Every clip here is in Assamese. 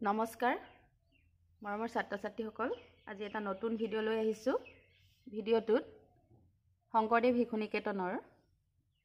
নমস্কাৰ মৰমৰ ছাত্ৰ ছাত্ৰীসকল, আজি এটা নতুন ভিডিঅ' লৈ আহিছোঁ। ভিডিঅ'টোত শংকৰদেৱ শিশু নিকেতনৰ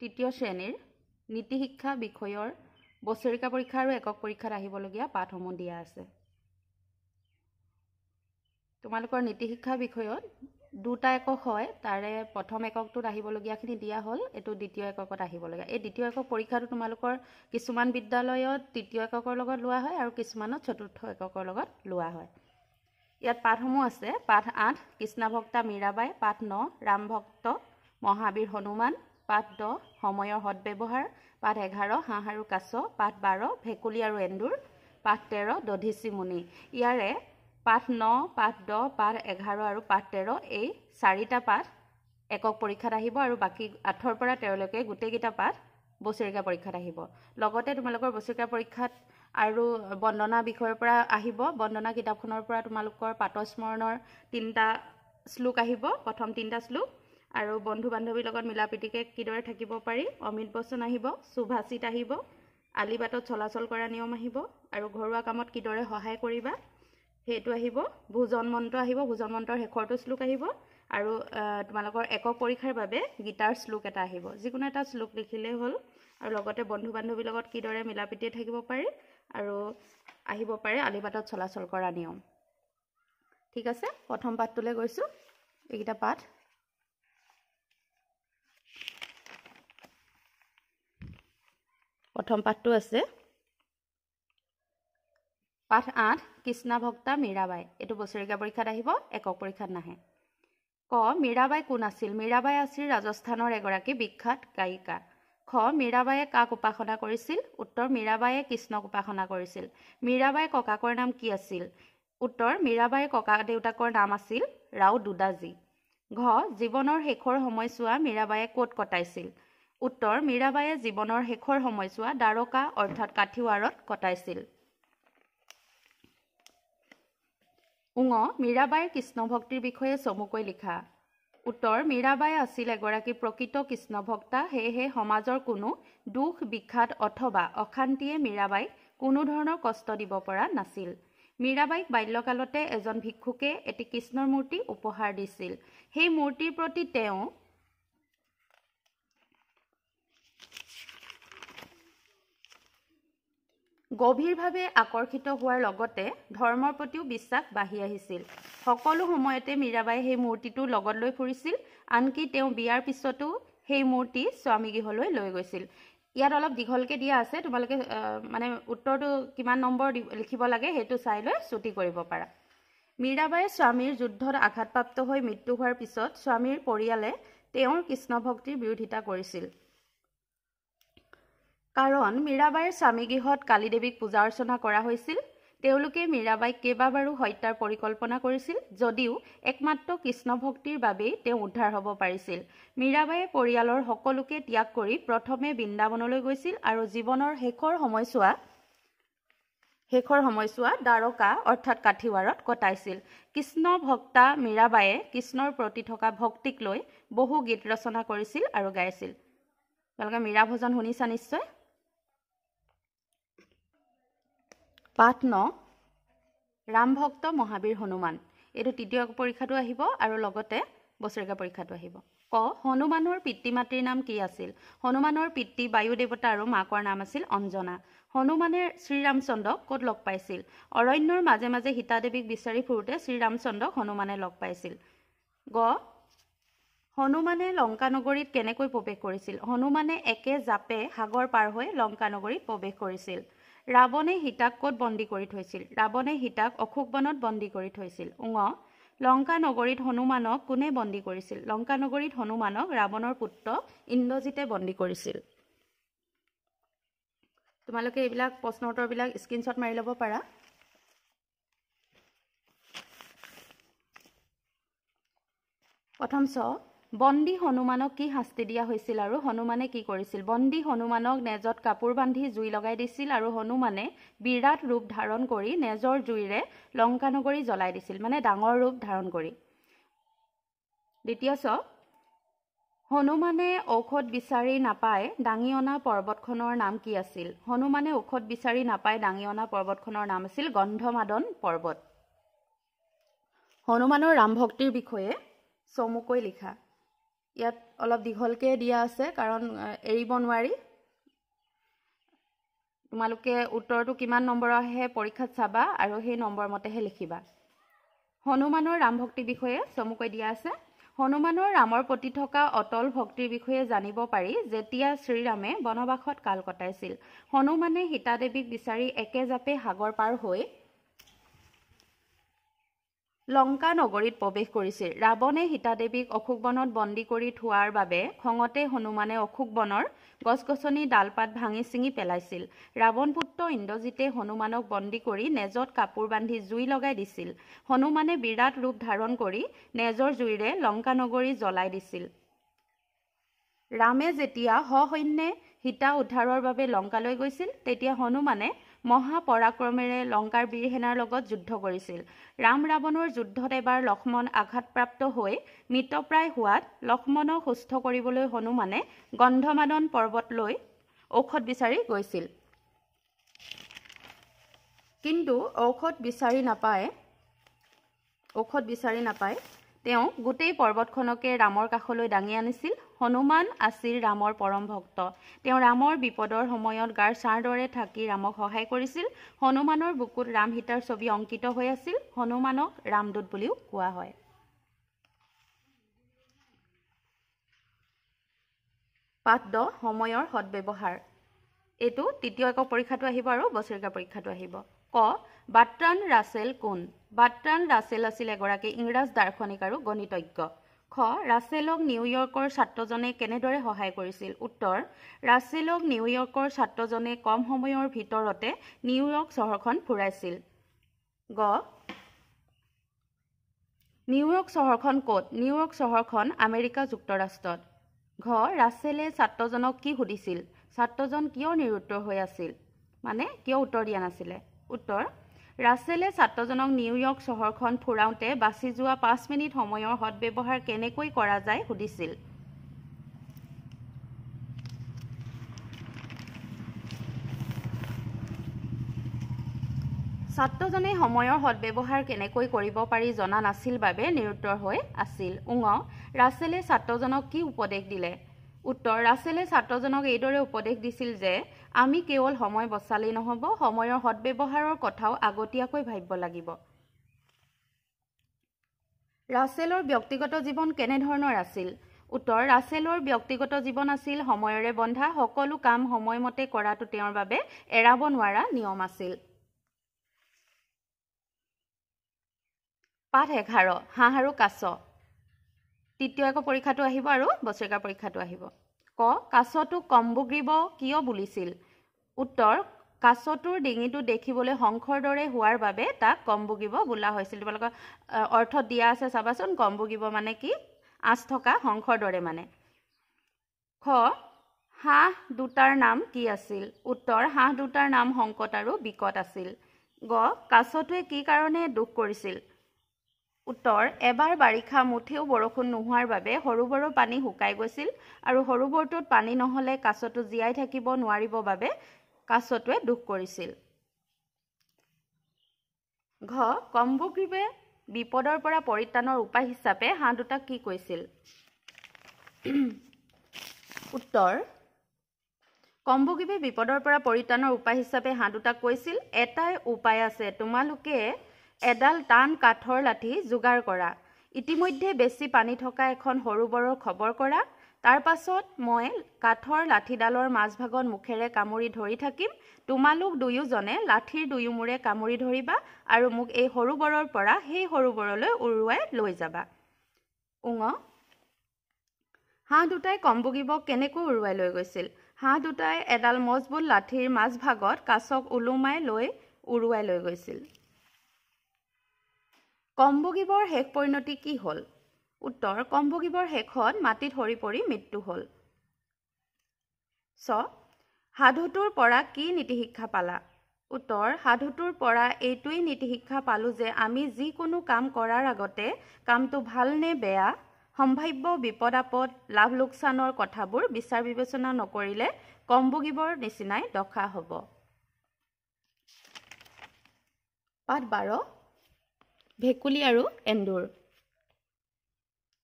তৃতীয় শ্ৰেণীৰ নীতি শিক্ষা বিষয়ৰ বছৰেকীয়া পৰীক্ষা আৰু একক পৰীক্ষাত আহিবলগীয়া পাঠসমূহ দিয়া আছে। তোমালোকৰ নীতি শিক্ষা বিষয়ত দুটা একক হয়, তাৰে প্ৰথম এককটোত আহিবলগীয়াখিনি দিয়া হ'ল, এইটো দ্বিতীয় এককত আহিবলগীয়া। এই দ্বিতীয় একক পৰীক্ষাটো তোমালোকৰ কিছুমান বিদ্যালয়ত তৃতীয় এককৰ লগত লোৱা হয় আৰু কিছুমানত চতুৰ্থ এককৰ লগত লোৱা হয়। ইয়াত পাঠসমূহ আছে। পাঠ 8 কৃষ্ণাভক্তা মীৰাবাই, পাঠ 9 ৰামভক্ত মহাবীৰ হনুমান, পাঠ 10 সময়ৰ সদ্ব্যৱহাৰ, পাঠ 11 হাঁহ আৰু কাছ, পাঠ 12 ভেকুলী আৰু এন্দুৰ, পাঠ 13 দধিচি মুনি। ইয়াৰে পাঠ 9, পাঠ 10, পাঠ 11 আৰু পাঠ 13 এই চাৰিটা পাঠ একক পৰীক্ষাত আহিব আৰু বাকী 8ৰ পৰা 13লৈকে গোটেইকেইটা পাঠ বছৰেকীয়া পৰীক্ষাত আহিব। লগতে তোমালোকৰ বছৰেকীয়া পৰীক্ষাত আৰু বন্দনা বিষয়ৰ পৰা আহিব। বন্দনা কিতাপখনৰ পৰা তোমালোকৰ পাতস্মৰণৰ 3টা শ্লোক আহিব, প্ৰথম 3টা শ্লোক, আৰু বন্ধু বান্ধৱীৰ লগত মিলা প্ৰীতিকে কিদৰে থাকিব পাৰি, অমিত বচ্চন আহিব, সুভাষিত আহিব, আলিবাটত চলাচল কৰা নিয়ম আহিব, আৰু ঘৰুৱা কামত কিদৰে সহায় কৰিবা সেইটো আহিব, ভোজন মন্ত্ৰ আহিব, ভোজন মন্ত্ৰৰ শেষৰটো শ্লোক আহিব, আৰু তোমালোকৰ একক পৰীক্ষাৰ বাবে গীতাৰ শ্লোক এটা আহিব। যিকোনো এটা শ্লোক লিখিলেই হ'ল। আৰু লগতে বন্ধু বান্ধৱীৰ লগত কিদৰে মিলা প্ৰীতিৰে থাকিব পাৰি আৰু আহিব পাৰে আলিবাটত চলাচল কৰা নিয়ম। ঠিক আছে, প্ৰথম পাঠটোলৈ গৈছোঁ। এইকেইটা পাঠ প্ৰথম পাঠটো আছে পাঠ 8 কৃষ্ণাভক্তা মীৰাবাই। এইটো বছৰেকীয়া পৰীক্ষাত আহিব, একক পৰীক্ষাত নাহে। ক মীৰাবাই কোন আছিল? মীৰাবাই আছিল ৰাজস্থানৰ এগৰাকী বিখ্যাত গায়িকা। খ মীৰাবায়ে কাক উপাসনা কৰিছিল? উত্তৰ মীৰাবায়ে কৃষ্ণক উপাসনা কৰিছিল। মীৰাবাইৰ ককাকৰ নাম কি আছিল? উত্তৰ মীৰাবাইৰ ককা দেউতাকৰ নাম আছিল ৰাও দুদাজী। ঘ জীৱনৰ শেষৰ সময়ছোৱা মীৰাবায়ে ক'ত কটাইছিল? উত্তৰ মীৰাবায়ে জীৱনৰ শেষৰ সময়ছোৱা দ্বাৰকা অৰ্থাৎ কাঠিৱাৰত কটাইছিল। উঙ মীৰাবাইৰ কৃষ্ণ ভক্তিৰ বিষয়ে চমুকৈ লিখা। উত্তৰ মীৰাবাই আছিল এগৰাকী প্ৰকৃত কৃষ্ণ ভক্তা, সেয়েহে সমাজৰ কোনো দুখ বিষাদ অথবা অশান্তিয়ে মীৰাবাইক কোনো ধৰণৰ কষ্ট দিব পৰা নাছিল। মীৰাবাইক বাল্যকালতে এজন ভিক্ষুকে এটি কৃষ্ণৰ মূৰ্তি উপহাৰ দিছিল। সেই মূৰ্তিৰ প্ৰতি তেওঁ গভীৰভাৱে আকৰ্ষিত হোৱাৰ লগতে ধৰ্মৰ প্ৰতিও বিশ্বাস বাঢ়ি আহিছিল। সকলো সময়তে মীৰাবাই সেই মূৰ্তিটো লগত লৈ ফুৰিছিল, আনকি তেওঁ বিয়াৰ পিছতো সেই মূৰ্তি স্বামীগৃহলৈ লৈ গৈছিল। ইয়াত অলপ দীঘলকৈ দিয়া আছে, তোমালোকে মানে উত্তৰটো কিমান নম্বৰ লিখিব লাগে সেইটো চাই লৈ ছুটি কৰিব পাৰা। মীৰাবাইৰ স্বামীৰ যুদ্ধত আঘাতপ্ৰাপ্ত হৈ মৃত্যু হোৱাৰ পিছত স্বামীৰ পৰিয়ালে তেওঁৰ কৃষ্ণ ভক্তিৰ বিৰোধিতা কৰিছিল, কাৰণ মীৰাবাইৰ স্বামীগৃহত কালীদেৱীক পূজা অৰ্চনা কৰা হৈছিল। তেওঁলোকে মীৰাবাইক কেইবাবাৰো হত্যাৰ পৰিকল্পনা কৰিছিল যদিও একমাত্ৰ কৃষ্ণ ভক্তিৰ বাবেই তেওঁ উদ্ধাৰ হ'ব পাৰিছিল। মীৰাবাইয়ে পৰিয়ালৰ সকলোকে ত্যাগ কৰি প্ৰথমে বৃন্দাবনলৈ গৈছিল আৰু জীৱনৰ শেষৰ সময়ছোৱা দ্বাৰকা অৰ্থাৎ কাঠিৱাৰত কটাইছিল। কৃষ্ণ ভক্তা মীৰাবাইয়ে কৃষ্ণৰ প্ৰতি থকা ভক্তিক লৈ বহু গীত ৰচনা কৰিছিল আৰু গাইছিল। তোমালোকে মীৰা ভজন শুনিছা নিশ্চয়। পাঠ 9 ৰামভক্ত মহাবীৰ হনুমান। এইটো তৃতীয় পৰীক্ষাটো আহিব আৰু লগতে বছৰেকীয়া পৰীক্ষাটো আহিব। ক হনুমানৰ পিতৃ মাতৃৰ নাম কি আছিল? হনুমানৰ পিতৃ বায়ু দেৱতা আৰু মাকৰ নাম আছিল অঞ্জনা। হনুমানে শ্ৰীৰামচন্দ্ৰক ক'ত লগ পাইছিল? অৰণ্যৰ মাজে মাজে সীতাদেৱীক বিচাৰি ফুৰোঁতে শ্ৰীৰামচন্দ্ৰক হনুমানে লগ পাইছিল। গ হনুমানে লংকা নগৰীত কেনেকৈ প্ৰৱেশ কৰিছিল? হনুমানে একে জাপে সাগৰ পাৰ হৈ লংকা নগৰীত প্ৰৱেশ কৰিছিল। ৰাৱণে সীতাক ক'ত বন্দী কৰি থৈছিল? ৰাৱণে সীতাক অশোক বনত বন্দী কৰি থৈছিল। উঙ লংকা নগৰীত হনুমানক কোনে বন্দী কৰিছিল? লংকা নগৰীত হনুমানক ৰাৱণৰ পুত্ৰ ইন্দ্ৰজিতে বন্দী কৰিছিল। তোমালোকে এইবিলাক প্ৰশ্ন উত্তৰবিলাক স্ক্ৰীনশ্বট মাৰি ল'ব পাৰা। প্ৰথম চ বন্দী হনুমানক কি শাস্তি দিয়া হৈছিল আৰু হনুমানে কি কৰিছিল? বন্দী হনুমানক নেজত কাপোৰ বান্ধি জুই লগাই দিছিল আৰু হনুমানে বিৰাট ৰূপ ধাৰণ কৰি নেজৰ জুইৰে লংকা নগৰী জ্বলাই দিছিল, মানে ডাঙৰ ৰূপ ধাৰণ কৰি। দ্বিতীয় চ হনুমানে ঔষধ বিচাৰি নাপাই দাঙি অনা পৰ্বতখনৰ নাম কি আছিল? হনুমানে ঔষধ বিচাৰি নাপাই দাঙি অনা পৰ্বতখনৰ নাম আছিল গন্ধমাদন পৰ্বত। হনুমানৰ ৰামভক্তিৰ বিষয়ে চমুকৈ লিখা। ইয়াত অলপ দীঘলকৈ দিয়া আছে কাৰণ এৰিব নোৱাৰি। তোমালোকে উত্তৰটো কিমান নম্বৰ আহে পৰীক্ষাত চাবা আৰু সেই নম্বৰ মতেহে লিখিবা। হনুমানৰ ৰামভক্তিৰ বিষয়ে চমুকৈ দিয়া আছে। হনুমানৰ ৰামৰ প্ৰতি থকা অটল ভক্তিৰ বিষয়ে জানিব পাৰি যেতিয়া শ্ৰীৰামে বনবাসত কাল কটাইছিল। হনুমানে সীতাদেৱীক বিচাৰি একেজাপে সাগৰ পাৰ হৈ লংকা নগৰীত প্ৰৱেশ কৰিছিল। ৰাৱণে সীতাদেৱীক অশোকবনত বন্দী কৰি থোৱাৰ বাবে খঙতে হনুমানে অশোকবনৰ গছ-গছনি ডাল-পাত ভাঙি ছিঙি পেলাইছিল। ৰাৱণপুত্ৰ ইন্দ্ৰজিতে হনুমানক বন্দী কৰি নেজত কাপোৰ বান্ধি জুই লগাই দিছিল। হনুমানে বিৰাট ৰূপ ধাৰণ কৰি নেজৰ জুইৰে লংকা নগৰী জ্বলাই দিছিল। ৰামে যেতিয়া সসৈন্যে সীতা উদ্ধাৰৰ বাবে লংকালৈ গৈছিল, তেতিয়া হনুমানে মহাপৰাক্ৰমেৰে লংকাৰ বীৰসেনাৰ লগত যুদ্ধ কৰিছিল। ৰাম ৰাৱণৰ যুদ্ধত এবাৰ লক্ষ্মণ আঘাতপ্ৰাপ্ত হৈ মৃতপ্ৰায় হোৱাত লক্ষ্মণক সুস্থ কৰিবলৈ হনুমানে গন্ধমাদন পৰ্বত লৈ ঔষধ বিচাৰি গৈছিল। কিন্তু ঔষধ বিচাৰি নাপাই তেওঁ গোটেই পৰ্বতখনকে ৰামৰ কাষলৈ দাঙি আনিছিল। হনুমান আছিল ৰামৰ পৰম ভক্ত। তেওঁ ৰামৰ বিপদৰ সময়ত গাৰ ছাঁৰ দৰে থাকি ৰামক সহায় কৰিছিল। হনুমানৰ বুকুত ৰাম সীতাৰ ছবি অংকিত হৈ আছিল। হনুমানক ৰামদূত বুলিও কোৱা হয়। পাঠ 10, সময়ৰ সদ্ব্যৱহাৰ। এইটো তৃতীয় একক পৰীক্ষাটো আহিব আৰু বছৰেকীয়া পৰীক্ষাটো আহিব। ক, বাৰ্ট্ৰাণ্ড ৰাছেল কোন? বাৰ্ট্ৰাণ্ড ৰাছেল আছিল এগৰাকী ইংৰাজ দাৰ্শনিক আৰু গণিতজ্ঞ। খ, ৰাছেলক নিউয়ৰ্কৰ ছাত্ৰজনে কেনেদৰে সহায় কৰিছিল? উত্তৰ, ৰাছেলক নিউয়ৰ্কৰ ছাত্ৰজনে কম সময়ৰ ভিতৰতে নিউয়ৰ্ক চহৰখন ফুৰাইছিল। গ, নিউয়ৰ্ক চহৰখন ক'ত? নিউয়ৰ্ক চহৰখন আমেৰিকা যুক্তৰাষ্ট্ৰত। ঘ, ৰাছেলে ছাত্ৰজনক কি সুধিছিল? ছাত্ৰজন কিয় নিৰুত্তৰ হৈ আছিল, মানে কিয় উত্তৰ দিয়া নাছিলে? উত্তৰ, ৰাছেলে ছাত্ৰজনক নিউয়ৰ্ক চহৰখন ফুৰাওঁতে বাচি যোৱা 5 মিনিট সময়ৰ সদ্ব্যৱহাৰ কেনেকৈ কৰা যায় সুধিছিল। ছাত্ৰজনে সময়ৰ সদ্ব্যৱহাৰ কেনেকৈ কৰিব পাৰি জনা নাছিল বাবে নিৰুত্তৰ হৈ আছিল। উঙ, ৰাছেলে ছাত্ৰজনক কি উপদেশ দিলে? উত্তৰ, ৰাছেলে ছাত্ৰজনক এইদৰে উপদেশ দিছিল যে আমি কেৱল সময় বচালেই নহ'ব, সময়ৰ সদ্ব্যৱহাৰৰ কথাও আগতীয়াকৈ ভাবিব লাগিব। ৰাছেলৰ ব্যক্তিগত জীৱন কেনেধৰণৰ আছিল? উত্তৰ, ৰাছেলৰ ব্যক্তিগত জীৱন আছিল সময়ৰে বন্ধা। সকলো কাম সময়মতে কৰাটো তেওঁৰ বাবে এৰাব নোৱাৰা নিয়ম আছিল। পাঠ 11, হাঁহ আৰু কাছ। তৃতীয় একক পৰীক্ষাটো আহিব আৰু বছৰেকীয়া পৰীক্ষাটো আহিব। ক, কাছটোক কম্বুগ্ৰীৱ কিয় বুলিছিল? উত্তৰ, কাছটোৰ ডিঙিটো দেখিবলৈ শংখৰ দৰে হোৱাৰ বাবে তাক কম্বুগ্ৰীৱ বোলা হৈছিল। তোমালোকৰ অৰ্থত দিয়া আছে চাবাচোন, কম্বুগ্ৰীৱ মানে কি? আঁচ থকা শংখৰ দৰে মানে। খ, হাঁহ দুটাৰ নাম কি আছিল? উত্তৰ, হাঁহ দুটাৰ নাম সংকট আৰু বিকট আছিল। গ, কাছটোৱে কি কাৰণে দুখ কৰিছিল? উত্তৰ, এবাৰ বাৰিষা মুঠেও বৰষুণ নোহোৱাৰ বাবে সৰোবৰৰ পানী শুকাই গৈছিল আৰু সৰোবৰটোত পানী নহ'লে কাছটো জীয়াই থাকিব নোৱাৰিব বাবে কাছটোৱে দুখ কৰিছিল। ঘ, কম্বুগ্ৰীৱে বিপদৰ পৰা পৰিত্ৰাণৰ উপায় হিচাপে হাঁহ দুটাক কি কৈছিল? উত্তৰ, কম্বুগ্ৰীৱে বিপদৰ পৰা পৰিত্ৰাণৰ উপায় হিচাপে হাঁহ দুটাক কৈছিল, এটাই উপায় আছে, তোমালোকে এডাল টান কাঠৰ লাঠি যোগাৰ কৰা, ইতিমধ্যে বেছি পানী থকা এখন সৰোবৰৰ খবৰ কৰা, তাৰ পাছত মই কাঠৰ লাঠিডালৰ মাজভাগত মুখেৰে কামুৰি ধৰি থাকিম, তোমালোক দুয়োজনে লাঠিৰ দুয়োমূৰে কামুৰি ধৰিবা আৰু মোক এই সৰোবৰৰ পৰা সেই সৰোবৰলৈ উৰুৱাই লৈ যাবা। উঙ, হাঁহ দুটাই কম্বুগ্ৰীৱক কেনেকৈ উৰুৱাই লৈ গৈছিল? হাঁহ দুটাই এডাল মজবুত লাঠিৰ মাজভাগত কাছক ওলোমাই লৈ উৰুৱাই লৈ গৈছিল। কম্বুগ্ৰীৱৰ শেষ পৰিণতি কি হ'ল? উত্তৰ, কম্বুগ্ৰীৱৰ শেষত মাটিত সৰি পৰি মৃত্যু হ'ল। ছ, সাধুটোৰ পৰা কি নীতিশিক্ষা পালা? উত্তৰ, সাধুটোৰ পৰা এইটোৱেই নীতিশিক্ষা পালোঁ যে আমি যিকোনো কাম কৰাৰ আগতে কামটো ভাল নে বেয়া সম্ভাৱ্য বিপদ আপদ, লাভ লোকচানৰ কথাবোৰ বিচাৰ বিবেচনা নকৰিলে কম্বুগীবৰ নিচিনাই দশা হ'ব। পাঠ 12, ভেকুলী আৰু এন্দুৰ।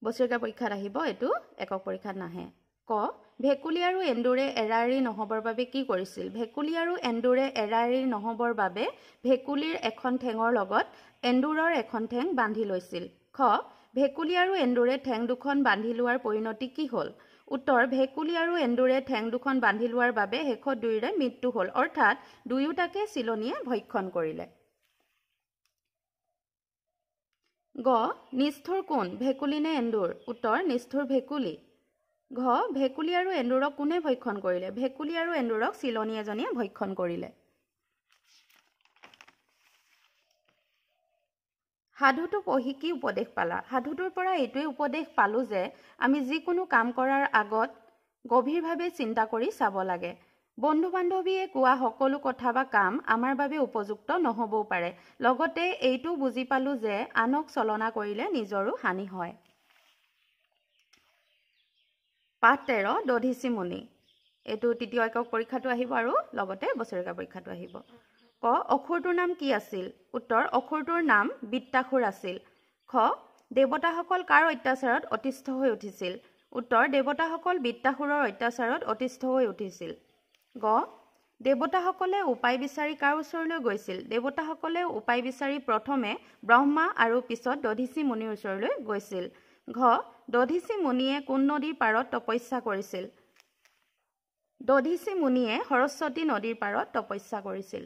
বছৰেকীয়া পৰীক্ষাত আহিব, এইটো একক পৰীক্ষাত নাহে। ক, ভেকুলী আৰু এন্দুৰে এৰাএৰি নহ'বৰ বাবে কি কৰিছিল? ভেকুলী আৰু এন্দুৰে এৰাএৰি নহ'বৰ বাবে ভেকুলীৰ এখন ঠেঙৰ লগত এন্দুৰৰ এখন ঠেং বান্ধি লৈছিল। খ, ভেকুলী আৰু এন্দুৰে ঠেং দুখন বান্ধি লোৱাৰ পৰিণতি কি হ'ল? উত্তৰ, ভেকুলী আৰু এন্দুৰে ঠেং দুখন বান্ধি লোৱাৰ বাবে শেষত দুয়োৰে মৃত্যু হ'ল, অৰ্থাৎ দুয়োটাকে চিলনীয়ে ভক্ষণ কৰিলে। গ, নিষ্ঠুৰ কোন, ভেকুলী নে এন্দুৰ? উত্তৰ, নিষ্ঠুৰ ভেকুলী। ঘ, ভেকুলী আৰু এন্দুৰক কোনে ভক্ষণ কৰিলে? ভেকুলী আৰু এন্দুৰক চিলনী এজনীয়ে ভক্ষণ কৰিলে। সাধুটো পঢ়ি কি উপদেশ পালা? সাধুটোৰ পৰা এইটোৱে উপদেশ পালোঁ যে আমি যিকোনো কাম কৰাৰ আগত গভীৰভাৱে চিন্তা কৰি চাব লাগে। বন্ধু বান্ধৱীয়ে কোৱা সকলো কথা বা কাম আমাৰ বাবে উপযুক্ত নহ'বও পাৰে। লগতে এইটোও বুজি পালোঁ যে আনক ছলনা কৰিলে নিজৰো হানি হয়। পাঠ 13, দধিচি মুনি। এইটো তৃতীয় একক পৰীক্ষাটো আহিব আৰু লগতে বছৰেকীয়া পৰীক্ষাটো আহিব। ক, অসুৰটোৰ নাম কি আছিল? উত্তৰ, অসুৰটোৰ নাম বিত্তাসুৰ আছিল। খ, দেৱতাসকল কাৰ অত্যাচাৰত অতিষ্ঠ হৈ উঠিছিল? উত্তৰ, দেৱতাসকল বিত্তাসুৰৰ অত্যাচাৰত অতিষ্ঠ হৈ উঠিছিল। গ, দেৱতাসকলে উপায় বিচাৰি কাৰ ওচৰলৈ গৈছিল? দেৱতাসকলে উপায় বিচাৰি প্ৰথমে ব্ৰহ্মা আৰু পিছত দধিচি মুনিৰ ওচৰলৈ গৈছিল। ঘ, দধিচি মুনিয়ে কোন নদীৰ পাৰত তপস্যা কৰিছিল? দধিচি মুনিয়ে সৰস্বতী নদীৰ পাৰত তপস্যা কৰিছিল।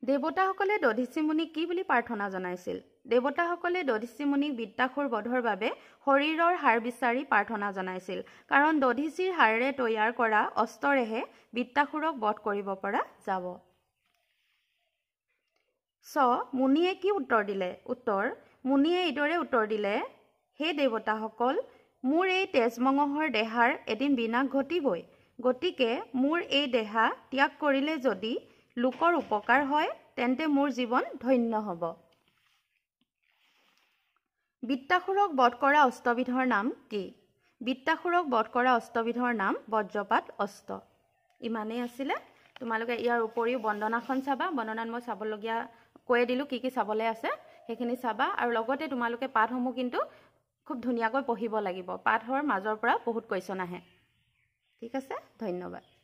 দেৱতাসকলে দধিচি মুনিক কি বুলি প্ৰাৰ্থনা জনাইছিল? দেৱতাসকলে দধিচি মুনিক বিত্তাসুৰ বধৰ বাবে শৰীৰৰ হাড় বিচাৰি প্ৰাৰ্থনা জনাইছিল, কাৰণ দধিচিৰ হাড়েৰে তৈয়াৰ কৰা অস্ত্ৰৰেহে বিত্তাসুৰক বধ কৰিব পৰা যাব। ছ, মুনিয়ে কি উত্তৰ দিলে? উত্তৰ, মুনিয়ে এইদৰে উত্তৰ দিলে, হে দেৱতাসকল, মোৰ এই তেজমঙহৰ দেহাৰ এদিন বিনাশ ঘটিবই, গতিকে মোৰ এই দেহা ত্যাগ কৰিলে যদি লোকৰ উপকাৰ হয় তেন্তে মোৰ জীৱন ধন্য হ'ব। বিত্তাসুৰক বধ কৰা অস্ত্ৰবিধৰ নাম কি? বিত্তাসুৰক বধ কৰা অস্ত্ৰবিধৰ নাম বজ্ৰপাত অস্ত্ৰ। ইমানেই আছিলে। তোমালোকে ইয়াৰ উপৰিও বন্দনাখন চাবা। বন্দনাত মই চাবলগীয়া কৈয়ে দিলোঁ কি কি চাবলৈ আছে, সেইখিনি চাবা। আৰু লগতে তোমালোকে পাঠসমূহ কিন্তু খুব ধুনীয়াকৈ পঢ়িব লাগিব। পাঠৰ মাজৰ পৰা বহুত কুৱেশ্যন আহে। ঠিক আছে, ধন্যবাদ।